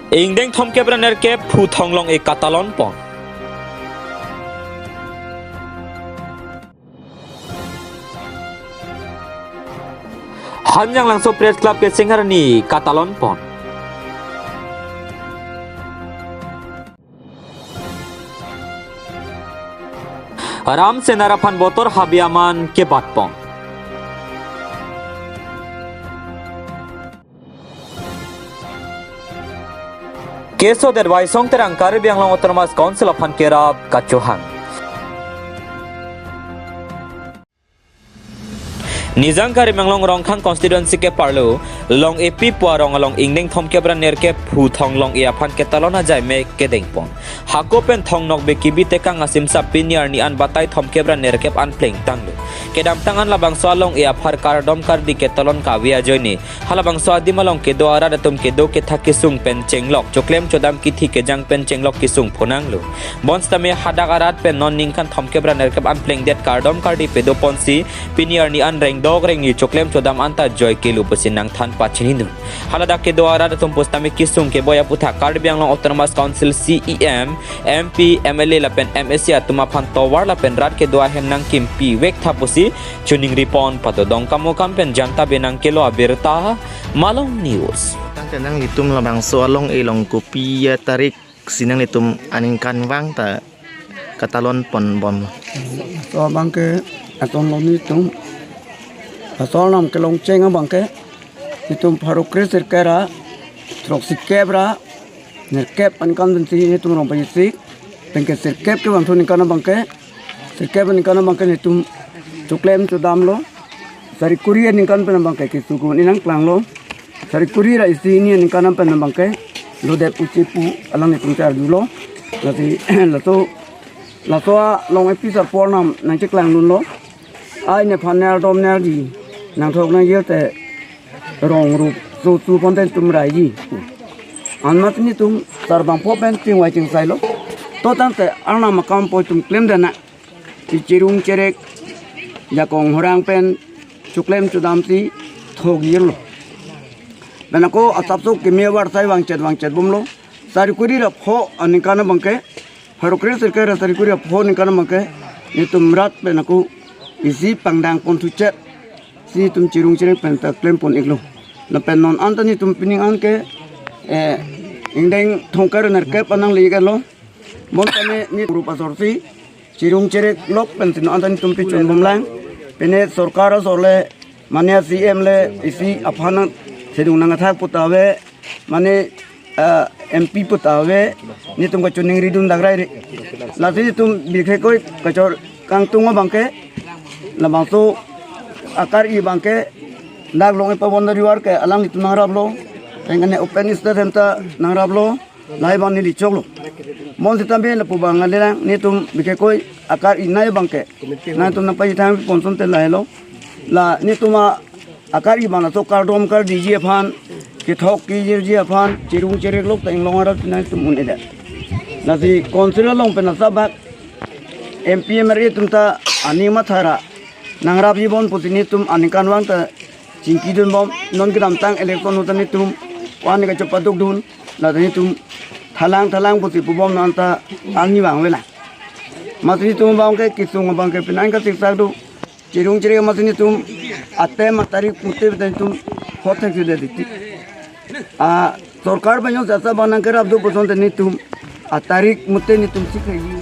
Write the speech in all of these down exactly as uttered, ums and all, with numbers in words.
Ingdeng thomkep ra nerkep phu thong long-e katalon pon. Hanjanglangso Press Club kecheng arni katalon pon. Ram Senar aphan botor habe aman kebat pon. Kesodet Waisong Terang Karbi Anglong Autonomous Council aphan kerap kachohang. Nijang Karbi Anglong Rongkhang constituency keparlo Long-e pi pu arong along ingdeng thomkep ra nerkep phu thong long-e aphan ketalon ajaimek kedeng pon. Hako pen thong nokbe kebi tekang asimsa pini arni an batai thomkep ra nerkep an plengtanglo. Kedamtang an labangso along-e aphar kardom kardi ketalon kave ajoine halabangso adim along kedo arat atum kedo kethak kesung pen chenglok, choklem chodam kithi kejang pen chenglok kesung phonanglo. Bonsitame hadak arat pen non ningkan thomkep ra nerkep an plengdet kardom kardi pedo ponsi pini arni an rengdok rengni choklem chodam anta joi kelu pusi nangthan pachini dun. Haladak kedo arat atum pusitame kesung keboi aputhak Karbi Anglong Autonomous Council C E M, M P, M L A lapen M A C atum aphan tovar lapen rat kedo ahem nangkimpi vek tha pusi choningri pon pado. Dongkamukam pen Janta Benang kelo abirta, Malong News. Tangte nanglitum labangso along-e along kopi atarik si nanglitum aningkanvang ta katalon ponbom? So abangke aton lo netum. Asol nam kelongcheng abangke netum pharo kre sirkep ra, throksi kep ra nerkep aningkan pensi netum rong pajisik. Penke sirkep kevangthu aningkan abangke, sirkep aningkan abangke netum choklem chodamlo. Sari kuri aningkan pen abangke kesugun inang klanglo. Sari kuri ra isi hini aningkan pen abangke lodet uche pu alang netum charjulo. Lasi laso, laso along-e pi sarpor nam nangcheklang dunlo. Ai nephan nerdom nerdi nangthok nangjir te rong rup so su ponte tum raiji. Anmat netum sarbangpo pen chingvai chingsailo. To tangte Arnam akam poi tum klemdana. Chi chirung cherek jakong horang pen choklem chodamsi thokjirlo. Pen ako asapso keme varsai vangchet vangchet bomlo. Sari kuri ra pho aningkan abangke, pharo kre sirkep ra sari kuri ra pho aningkan abangke netum rat pen ako isi pangdang ponthu chet si netum chirung cherek pen ta klem pon-iklo. Lapen non anta netum pining anke, eh, ingdeng thomkep ra nerkep anang le-iklo. Bonsitame ne rup asor si chirung cherek lok pensi non anta netum pichun bomlang. Pine sorkar asor le, mane C M le isi aphan sedung nangkathak pu ta ave, mane, eh, M P pu ta ave, netum kachoningri dun dak rai re. Lasi netum bikhe koi kachor kangtung abangke, labangso akar-i abangke dak long-e pabon dari war ke alang netum nangraplo. Tengkane open stage hem ta nangraplo. Lahai abang neli choklo. Bonsitame lapu abang ngandelang netum bikhe koi akar-i nai abangke. Nangtum nangpachethang ponson te lahelo. La netum a akar-i abang laso kardom kardiji aphan, kethok kejirji aphan, chirung cherek lok ta inglong arat nangtum un-edet. Lasi council along pen asabak M P M R A atum ta aning mathara nangrapji bon pusi netum aningkanvang ta chingki dunbom, non kedamtang election ahut ta netum ko-an kachepaduk dun, la ta netum thalang thalang pusi pubom non ta arnivang avelang. Masi netum abangke kesung abangke penang kasiksak do. Chirung cherek masi netum atem atarik mute ta netum hothek sudah diti. A sorkar banyak jasa banang kerap do puson ta netum atarik mute netum sikhaiji.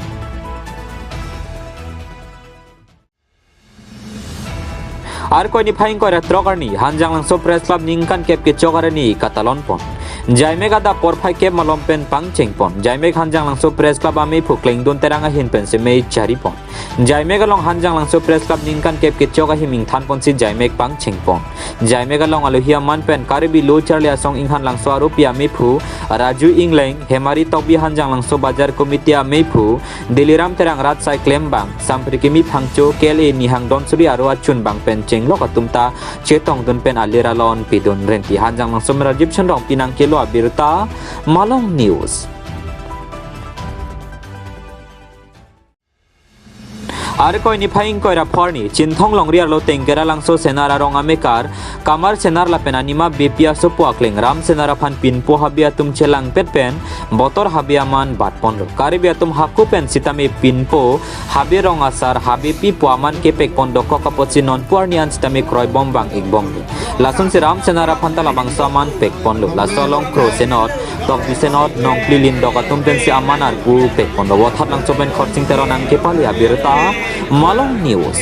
Arkoi niphai ingkoi ra throk arni Hanjanglangso Press Club ningkan kep kechok arni katalon pon. Jaimek adap porphai kep malom pen pangcheng pon. Jaimek Hanjanglangso Press Club amephu Klengdun Terang ahin pen semei chari pon. Jaimek along Hanjanglangso Press Club ningkan kep kechok ahiming than ponsi jaimek pangcheng pon. Jaimek along alohi aman pen Karbi Lo Charli Asong Inghan Langso aropi amephu Raju Ingleng, Hemari Tokbi Hanjanglangso Bajar Committee amephu Diliram Terang rat sai klembang, Samprikimi Phangcho, K L A Nihang Donsuri aro achunbang pen chenglok atum ta chetongdun pen alir alon pidun renti. Hanjanglangso Merajip Chandong pinang kelo abirta, Malong News. Arkoi niphai ingkoi ra pho arni, Chinthong longri arlo Tengkera Langso Senar arong amekar, Kamar Senar lapen anima bepi asopo akleng Ram Senar aphan pinpo habe atum chelangpet pen, botor habe aman batponlo. Karbi atum hako pen sitame pinpo habe rong asar habe pipo aman kepekpon dokok apotsi nonpu arni an sitame kroibom vang-ikbomlo. Lasonsi Ram Senar aphan ta labangso aman pekponlo. Laso along Kro Senot, Tokbi Senot, Nongpli Lindok atum pensi aman arpu pekponlo. Vothatlangso pen Khorsing Teron nangkepale abirta, Malong News.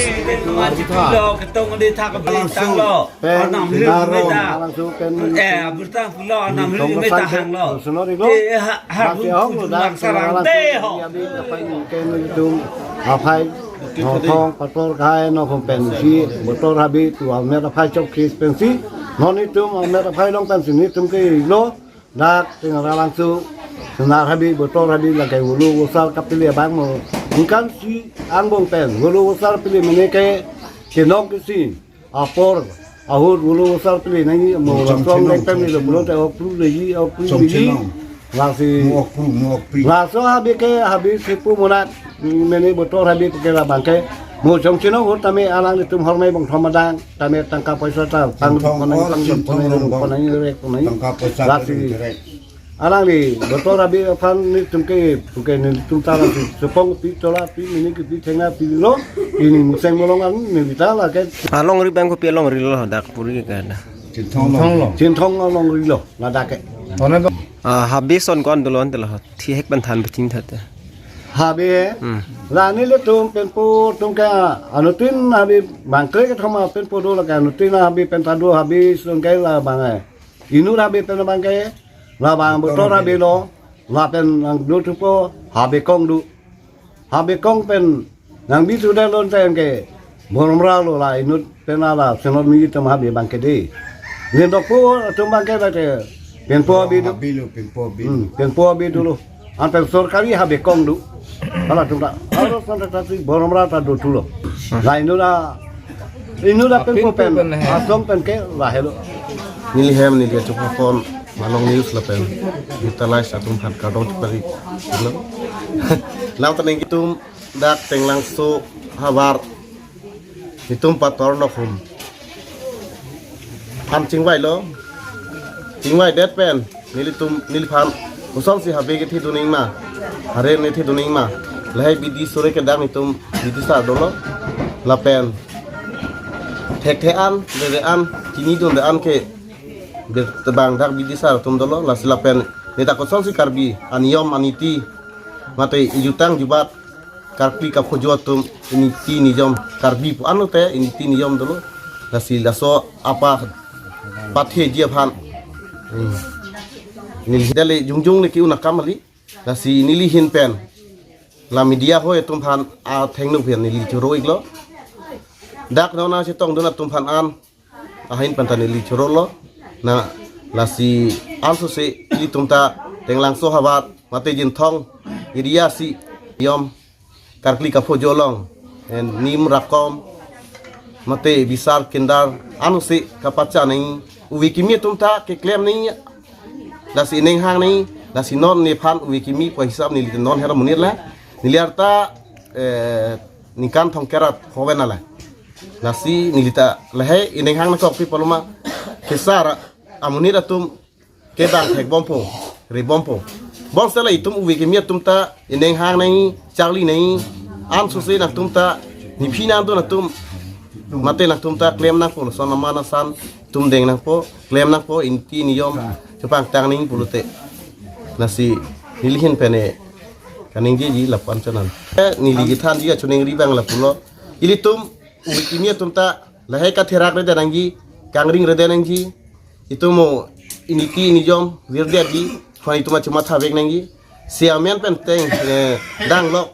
Pen Arnam hlu Senar meta. Arnam hlu meta hanglo. Tong Senot iklo. Eh, ha, ha, Masi ahok lo dak sarang Senar de ho. Abi apai ken tum apai nongthong pator kai nongthong pensi botor habe tu almer apai chok kis pensi non itum almer apai long pensi nitum ke lo dak Tengkera Langso Senar habe botor habe lake volo vosar kapili abang mo. Ingkan si angbong pen volo vosar pili mene ke kenong kisi apor ahut volo vosar pili nangji mo. Mo chong langsong chenong, nek pen chong ni lo chenong. Pulote ok pru leji ok pru Chong leji. Chenong. Lasi Mo ok pru, mo ok pru. Laso habe ke habe sepu monat mene botor habe ke labang ke mo chong chenong ahut tame alanglitum hormai bongthom adang tame tangka poisa ta pang Chinthong ponai or pang Chinthong ponai rongbong. Ponai rek ponai. Tangka poisa Lasi kering kering. Alangli botor habe aphan nitum ke puke nitum ta lasi sepong pi tola pi mini ke pi thengna pi lo ini museng molong an ni ta lake. Alongri bang kopi alongri lo dak puri ke ada. Chinthong long. Chinthong alongri lo ladak ke. Tone to. Ah, habe son kon dolo ante lo thihek pen than beting thate. Habe. Hmm. La nelitum penpo tum ke anuttin habe bangkre kethom penpo do lake anuttin habe pen ta do habe son ke labang ai. Inut habe pen abang ke, labang botor habe lo, lapen nangdo thupo, habe kong do. Habe kong pen, nangbi sudah lon teng ke, borom ra lo la, inut pen la, Senot mi itum habe abang ke de. Lindok po, atum abang ke la te, penpo habe do. Habe lo, penpo habe. Hmm, penpo habe do lo. Anpen sorkari habe kong do. Hala tum ta. Hala tum ta si borom ra ta do thulo. La inut la, inut la penpo pen. Asong pen ke lahelo. Neli hem neli achupha phone Malong News lapen. Kita live atum phan kardom chepari. Lam taneng itum dak Tenglangso havar. Itum pator nokhum. Ham chingvai lo. Chingvai det pen. Nelitum, neliphan. Kosonsi habe kethi duning ma. Hare nethi duning ma. Lahai bidi sore kedang itum bidi sa dolo. Lapen. Thekthe an, rere an, chini dun de an ke. Bang dak bidi sa atum dolo. Lasi lapen. Neta kosonsi Karbi. Aniyom aniti. Mate ijutang jubat. Karkli kaphojo atum initi nijom Karbi pu ano te initi nijom dolo. Lasi laso apa pathe ji aphan. Hmm. Neli dale jungjung le ki-un akam ali. Lasi neli hin pen. La media hoi atum phan athengno phan neli choro iklo. Dak nona chetong dun atum phan an. Ahin pen ta neli choro lo. Na lasi ansose ilitum ta Tenglangso havar mate Chinthong area si yom Karkli kaphojo along. En nim rakom mate bisar kindar anose kapacha nangji uve kimi atum ta keklem nangji lasi inenghang nangji lasi non nephan uve kimi pu hisap neli non hera munir la neli arta eh, ningkan thomkep ra pho pen ala. Lasi neli ta lahai inenghang nangkok pi paloma kesar amonit atum kedang thekbompo, rebompo. Bonsela itum uve kimi atum ta inenghang nangji, charli nangji, ansose nangtum ta, nephi nangtum nangtum, mate nangtum ta klem nangpo, son aman asan, tum deng nangpo, klem nangpo, initi niyom, chepangtang nangji pulote. Lasi, neli hin pen e, kaningjeji lapu-an chonan. Eh, neli kethanji kachiningri abang lapulo. Ilitum, uve kimi atum ta, lahai katherak rede nangji, kangring rede nangji, itum mo initi nijom, virdetji, aphan itum achumatha vek nangji, si amen pen teng, eh, danglok,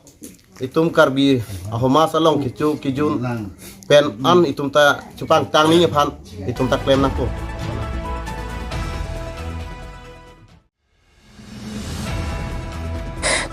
itum Karbi, ahoma salong kecho, kejun, pen an itum ta chepangtang nangji aphan, itum ta klem nangpo.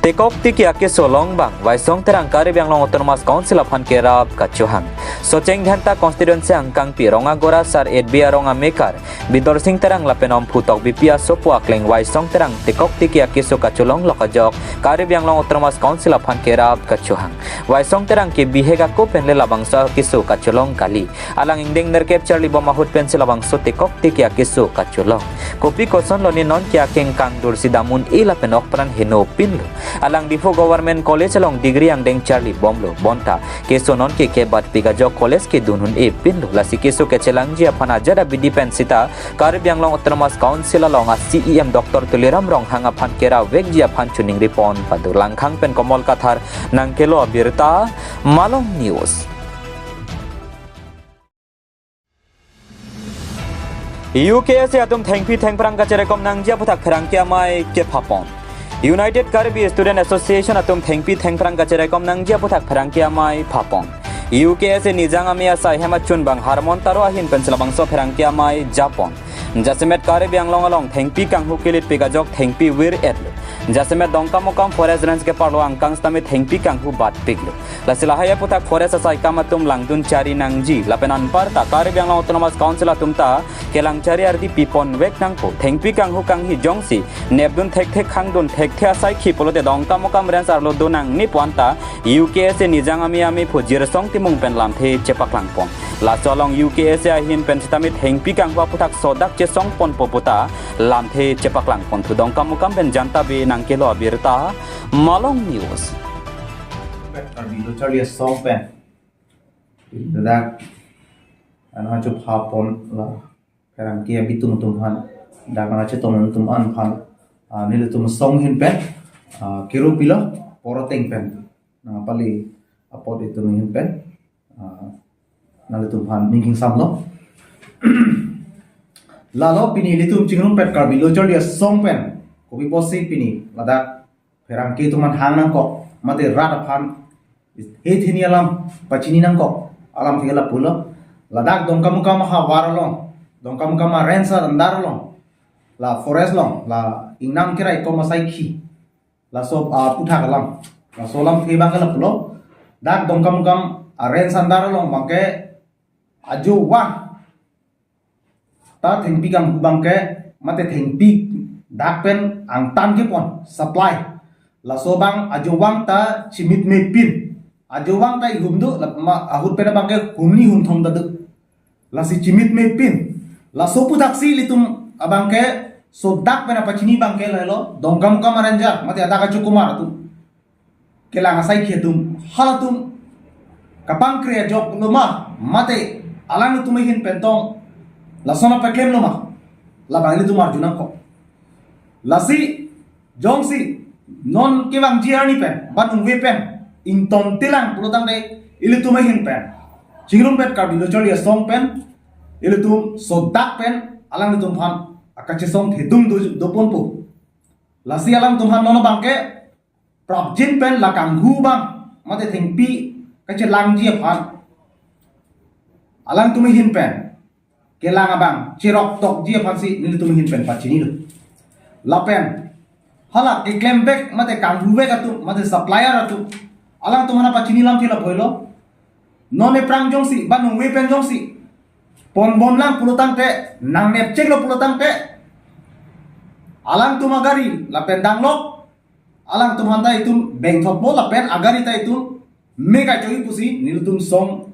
Tekok tiki akeso along bang, Waisong Terang Karbi Anglong Autonomous Council aphan kerap kachohang. Socheng Dhenta constituency angkangpi Rongagora Sar eight B arong amekar Bidorsing Terang lapen Omphu Tokbipi asopo akleng Waisong Terang tekok tiki akeso kacholong lok ajok Karbi Anglong Autonomous Council aphan kerap kachohang. Waisong Terang ke bihek ako penle labangso akeso kacholong kali. Alang ingdeng nerkep charlibom ahut pensi labangso tekok tiki akeso kacholong. Kopi kosonlo ne nonke akeng kangdursi dam un-e lapen okpran heno pinlo. Alang Diphu Government College along degree angdeng charlibomlo. Bonta keso nonke kebatpik ajok college kedun un-e pinlo. Lasi keso kechelangji aphan ajat abidi pen sita Karbi Anglong Autonomous Council along a-C E M Doctor Tuliram Ronghang aphan keravekji aphan chiningripon pado. Langkhang pen Komol Kathar nangkelo abirta, Malong News. U K S A atum thengpi thengphrang kacherekom nangji aputhak pherangke amei kephapon. United Karbi Student Association atum thengpi thengphrang kacherekom nangji aputhak pherangke amei phapon. U K S A Nijang Amei asai hem achun bang Harmon Taro ahin pensi labangso pherangke amei japon. Jasemet Karbi Anglong along thengpi kanghu kelitpik ajok thengpi vir-etlo. Jasemet Dongkamukam Forest Range keparlo angkang sitame thengpi kanghu batpiklo. Lasi lahai aputhak forest asai kam atum langdun chari nangji. Lapen anparta Karbi Anglong Autonomous Council atum ta kelang chari ardi piponvek nangpo. Thengpi kanghu kanghi jongsi nepdun thekthe khangdun thekthe asaikhi pulote Dongkamukam Range arlo do nangne pu anta U K S A Nijang Amei amei phu Jirsong Timung pen lamthe chepaklangpon. Laso along U K S A ahin pen sitame thengpi kanghu aputhak sodak chesongponpo puta lamthe chepaklangponthu. Dongkamukam pen Janta Be nangkelo abirta, Malong News. Karbi lo charli asong pen. Dak ano ajo phapon la pherangke abitung atum aphan, dak nangchetong atum aphan, ah, nelitum asong ahin pen, ah, kiru pilo poroteng pen nangpali apot itum ahin pen, ah, nelitum aphan ning kingsamlo. Lalo pini ilitum chingrumpet Karbi lo charli asong pen kopi pusi pini ladak pherangke atum aphan hang nangkok, mate rat aphan het hini alam pachini nangkok, alamthe ke lapulo. Ladak Dongkamukam ahavar along, Dongkamukam a-range under along, la forest along, la ingnam keraikom asaikhi, laso, ah, aputhak alam, laso alamthe abang ke lapulo. Dak Dongkamukam a-range under along abang ke ajo vang ta thengpi kanghu abang ke, mate thengpi dak pen angtan kepon supply. Laso abang ajo vang ta chimit mepin. Ajo vang ta ihum do, la ma ahut pen abang ke humni humthom ta do. Lasi chimit mepin. Laso aputhaksi ilitum abang ke sodak pen apachini abang ke lahelo Dongkamukam a-ranger mate adak ajo kumar atum kelang asaikhi atum, halatum kapangkre ajoklo ma, mate alangtum ahin pen tong lason apeklemlo ma, labang ilitum arju nangkok. Lasi jongsi non kevangji arni pen, ba nungve pen ingtontelang pulotangte ilitum ahin pen chingrumpet Karbi lo charli asong pen ilitum sodak pen alangtum aphan akachesongthedung do, doponpo. Lasi alangtum aphan non abang ke prapjin pen la kanghu abang mate thengpi kachelangji aphan alangtum ahin pen kelang abang cherok tokji aphansi nelitum ahin pen pachinilo. Lapen hala keklem vek mate kanghu vek atum mate supplier atum alangtum aphan pachini alamthe lapulo. Non aphrang jongsi ba nungve pen jongsi ponbomlang pulotangte, nangnepcheklo pulotangte, alangtum agari lapen danglok alangtum aphanta itum bengthotpo lapen agari ta itum me kachoi pusi nelitum asong,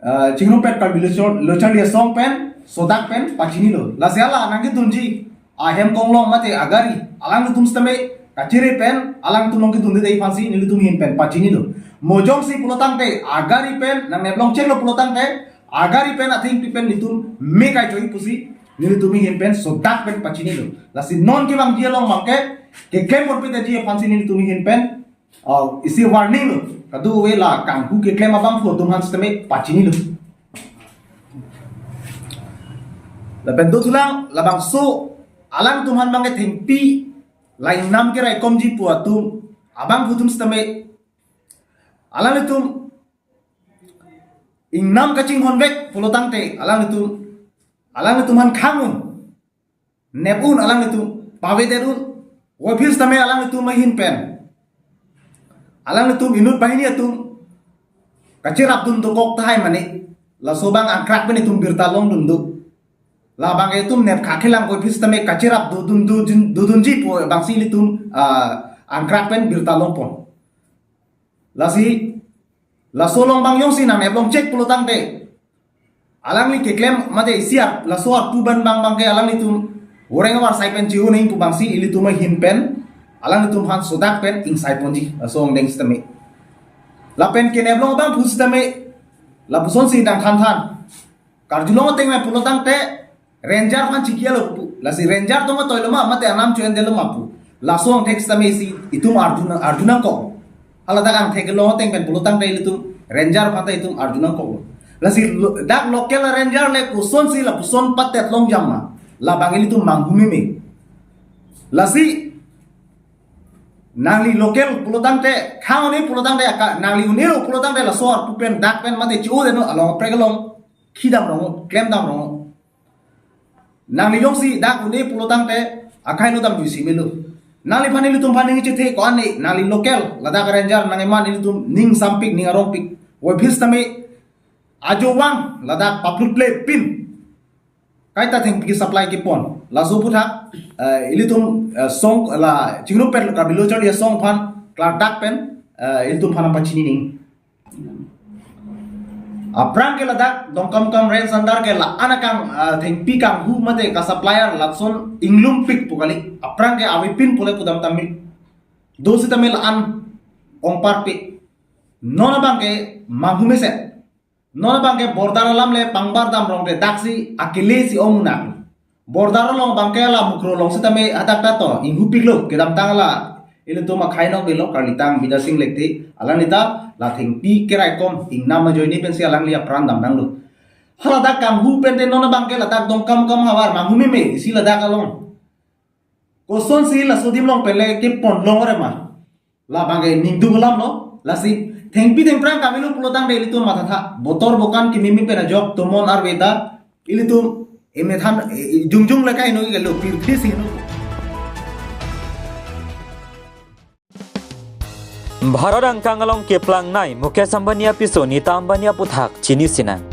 eh, chingrumpet Karbi lo char-, lo charli asong pen sodak pen pachinilo. Lasi hala nangkedunji ahem konglong mate agari alangtum sitame kachere pen alangtum along kedunde aphansi nelitum ahin pen pachinilo. Mo jongsi pulotangte agari pen nangneplongcheklo pulotangte agari pen athengpi pen nelitum me kachoi pusi nelitum ahin pen sodak pen pachinilo. Lasi non kevangji along abang ke keklem ponpetji aphansi nelitum ahin pen, oh, isi warning lo. Kadokave la kanghu keklem abangphu atum aphan sitame pachinilo. Lapen dothulang labangso alangtum aphan abang ke thengpi la ingnam keraikomji pu atum abangphu atum sitame alanglitum ingnam kachinghon vek pulotangte alanglitum, alanglitum aphan khang un, nep un, alanglitum pavedet un, voiphit sitame alanglitum ahin pen alanglitum inut banghini atum kacherap dun dokok tahai mane. Laso abang angkrak pen itum birta longdun do. Labang itum nepkha kelang koi phi sitame kacherap dodun dodun dodunji pu abangsi ilitum, ah, angkrak pen birta longpon. Lasi, laso along abang jongsi nangnep longchek pulotangte, alangli keklem mate isi ap, laso arpu abang abang ke alanglitum oreng avar sai pen chi-un-ing pu abangsi ilitum ahin pen, alanglitum aphan sodak pen ingsai ponji, laso angdeng sitame. Lapen kenep long abang pu sitame, lapusonsi nangthanthan. Karjulong ateng me pulotangte, ranger aphan chiki-etlo pu. Lasi ranger tong toilo ma, mate anam cho-en detlo ma pu. Laso angthek sitame isi itum arjunang, arjunangkok. Hala dak angthek kelong ateng pen pulotangte ilitum ranger aphan ta itum arjunangkok. Lasi lo-, dak local ranger le kosonsi lapuson patet longjam ma, labang ilitum manghu meme. Lasi nangli local pulotangte, khang un-e pulotangte, aka nangli un-elo pulotangte laso arpu pen, dak pen mate chi-un-e no along prek along khidam rong, klemdam rong. Nangli jongsi dak un-e pulotangte akhai no damjuisi melo. Nangliphan ilitum aphan ning chethe ko-an ne, nangli local ladak ranger nang eman ilitum ning sampik ning arongpik. Wai phi sitame ajo vang ladak paplutple pin kaita thengpi supply kepon. Laso aphuthak, eh, ilitum, eh, song la chingrum pen Karbi Lo Charli Asong aphan klardak pen, eh, ilitum aphan pachini ning. Aphrang ke ladak Dongkamukam range under ke la-an akang, ah, thengpi kanghu mate ka-supplier lason inglumpik pu kali. Aphrang ke avepin pule pudam tame. Do sitame la-an ongparpik. Non abang ke manghu mesen. Non abang ke border alam le pangbar dam rong te daksi akele si ong nak. Border along abang ke la Mukroh along sitame hadak ta to inghupiklo, kedamtang la ilitum akhai nokbe lo karlitang Bidya Sing Lekthe, alangli ta la thengpi keraikom ingnam ajoine pensi alangli apran damnanglo. Hala dak kanghu pen te non abang ke ladak Dongkamukam havar manghu meme isi ladak along. Kosonsi laso adim along pen le kepon long ore ma. Labang ke ningduk alam lo, lasi thengpi thengphrang kavelo pulotangte ilitum mathatha, botor bokan kememe pen ajok tomon arve ta ilitum emethan, eh, jongjong le kaino ke lo pirthe si no. Bharat angkang along keplangnei Mukesh Ambani apiso Nita Ambani aphuthak chini sinang.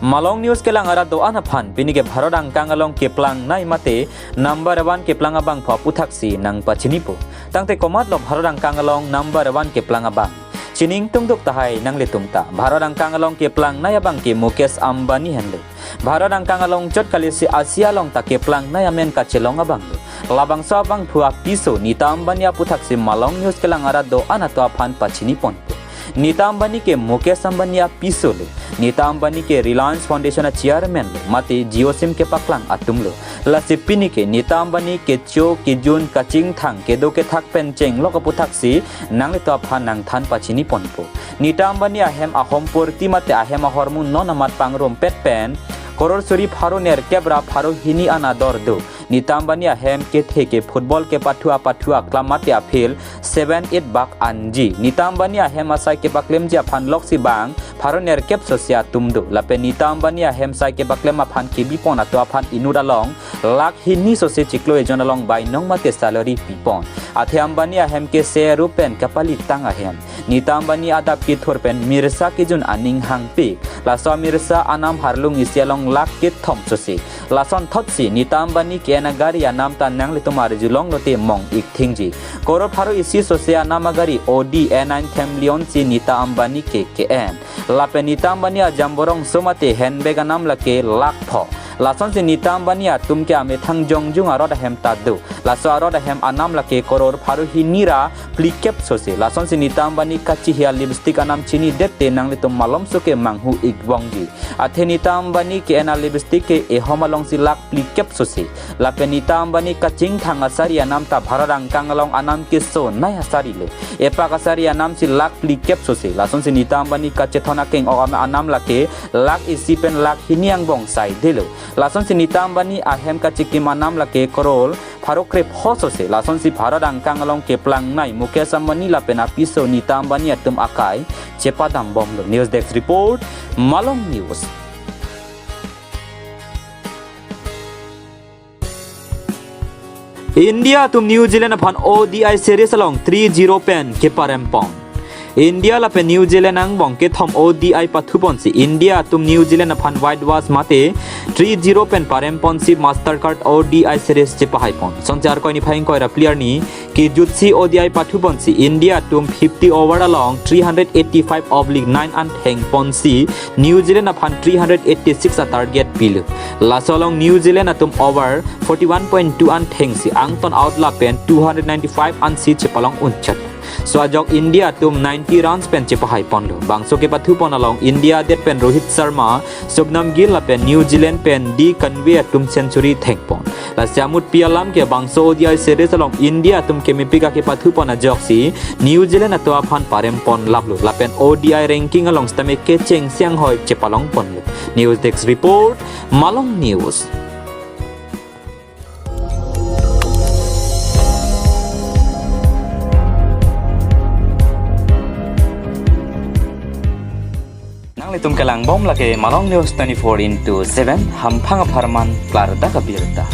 Malong News kelang arat do-an aphan pini ke Bharat angkang along keplangnei mate number one keplang abangphu aphuthak si nangpachinipo. Tangte komatlo Bharat angkang along number one keplang abang? Chini ingtungduk tahai nanglitum ta. Bharat angkang along keplangnei abang ke Mukesh Ambani henlo. Bharat angkang along chot kali si Asia along ta keplangnei amen kachelong abang lo. Labangso abangphu apiso Nita Ambani aphuthak si Malong News kelang arat do-an atum aphan pachiniponpo. Nita Ambani ke Mukesh Ambani apiso lo. Nita Ambani ke Reliance Foundation a chairman lo, mate Jio sim kepaklang atum lo. Lasi pini ke Nita Ambani kecho kejun kachingthang kedo kethak pen chenglok aphuthak si nanglitum aphan nangthan pachiniponpo. Nita Ambani ahem ahom purti mate ahem ahormu non amat pangrumpet pen koror suri pharo nerkep ra pharo hini an ador do. Nita Ambani ahem kethe ke football kepathu apathu aklam mate afield seven eight bak anji. Nita Ambani ahem asai kepaklemji aphan loksi bang pharo nerkep sose atum do. Lapen Nita Ambani ahem sai kepaklem aphan kebipon atum aphan inut along lakh hini sose chiklo ejon along bainong mate salary pipon. Athe Ambani ahem ke seru pen kapalitang ahem. Nita Ambani adap kethur pen mirsa kejun aning hangpik. Laso mirsa anam harlung isi along lakh kethom sose. Lasonthotsi Nita Ambani ke-en agari anam ta nanglitum arjulong lote mong-ik thingji. Koror pharo isi sose anam agari Audi A nine Themleon si Nita Ambani ke ke-en. Lapen Nita Ambani ajamborong so mate handbag anam lake lakh pho. Lasonsi Nita Ambani atum ke amethang jongjung arot ahem ta do. Laso arot ahem anam lake koror pharo hini ra phlikep sose. Lasonsi Nita Ambani kachihi a-lipstick anam chinidette nanglitum malomso ke manghu-ik vongji. Athe Nita Ambani ke-en a-lipstick ke ehom alongsi lakh phlikep sose. Lapen Nita Ambani kachingthang asari anam ta Bharat angkang along anam kesonei asari lo. Epak asari anam si lakh phlikep sose. Lasonsi Nita Ambani kachethon akeng-ok anam lake lakh isi pen lakh hini angbong saidelo. Lasonsi Nita Ambani ahem kachikim anam lake koror pharo krepho sose. Lasonsi Bharat angkang along keplangnei Mukesh Ambani lapen apiso Nita Ambani atum akai chepadam bomlo. News Desk Report, Malong News. India atum New Zealand aphan O D I series along three zero pen keparempon. India lapen New Zealand angbong kethom O D I pathuponsi India atum New Zealand aphan whitewash mate three zero pen paremponsi Mastercard O D I series chepahaipon. Asonsi Arkoi niphai ingkoi ra phli arni kejutsi O D I pathuponsi India atum fifty over along three hundred eighty-five oblique nine anthengponsi New Zealand aphan three hundred eighty-six a target pilo. Laso along New Zealand atum over forty-one point two anthengsi angton out lapen two hundred ninety-five ansi chepalong unchot. So ajok India atum ninety runs pen chepahaiponlo. Bangso kepathupon along India adet pen Rohit Sharma, Shubman Gill lapen New Zealand pen De Koeinanee atum century thengpon. Lasi amutpi alam ke bangso O D I series along India atum kemepik akepathupon ajoksi New Zealand atum aphan parempon laplo. Lapen O D I ranking along sitame kechengsi anghoi chepalongponlo. News Desk Report, Malong News. Nanglitum kelangbom lake Malong News twenty-four into seven, hamphang apharman klardak abirta.